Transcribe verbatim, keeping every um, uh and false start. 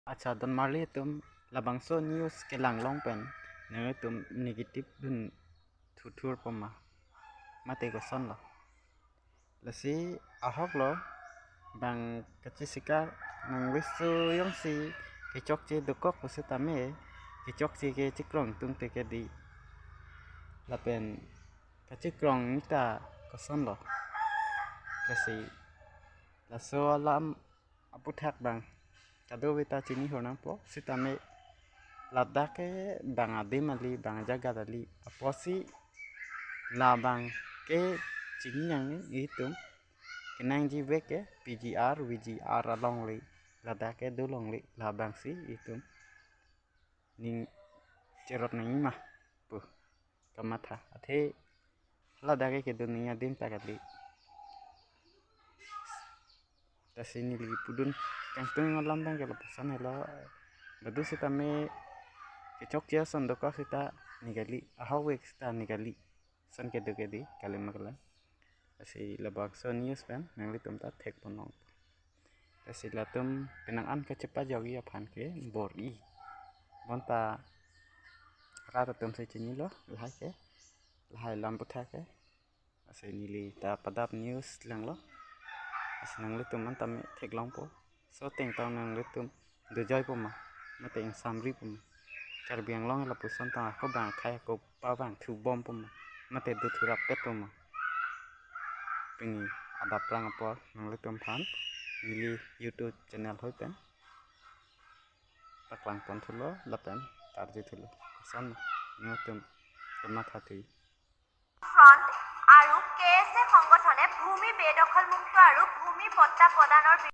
Accha, don marli atum, labangso news kelang long pen nanglitum negative dun thuthur poma, mate kosonlo? Lasi ahoklo, bang kachisikar nangvisu jongsi kechokche dokok pusitame, kechokche ke chikrong tungte ke di. Lapen kachikrong nita kosonlo? Lasi laso alam aputhak bang kadokave ta chini hor nangpo, sitame ladak ke bang adim kali, bang ajaga kali, apotsi labang ke chini nang itum kenangji vek ke P G R, V G R alongle, ladak ke dolongle, labangsi itum ning cherot nangji ma pu kamatha. Athe ladak ke kedun nangji adim ta kali. Lasi neli pudun kangtung alam abang ke lapuson helo. Badu sitame kechokche ason dokok sita ne kali, ahok vek sita ne kali. Ason kedo ke di, kali ma kali. Lasi labangso news pen nanglitum ta thekpon long. Lasi latum penang an kachepajokji aphan ke bor-i. Bonta rat atum si chinilo, lahai ke, lahai alam aputhak ke. Lasi neli ta padap news langlo. Lasi nanglitum an tame theklongpo. So ateng tang nanglitum dojoi poma, mate ingsamri poma. Karbi Anglong lapuson tang ako bang akhei ako pa bang thubom poma, mate do thurap pet poma. Pini adap prang apor nanglitum aphan neli YouTube channel hoi pen paklang pon thulo lapen tarji thulo. Koson nangtum kematha thui.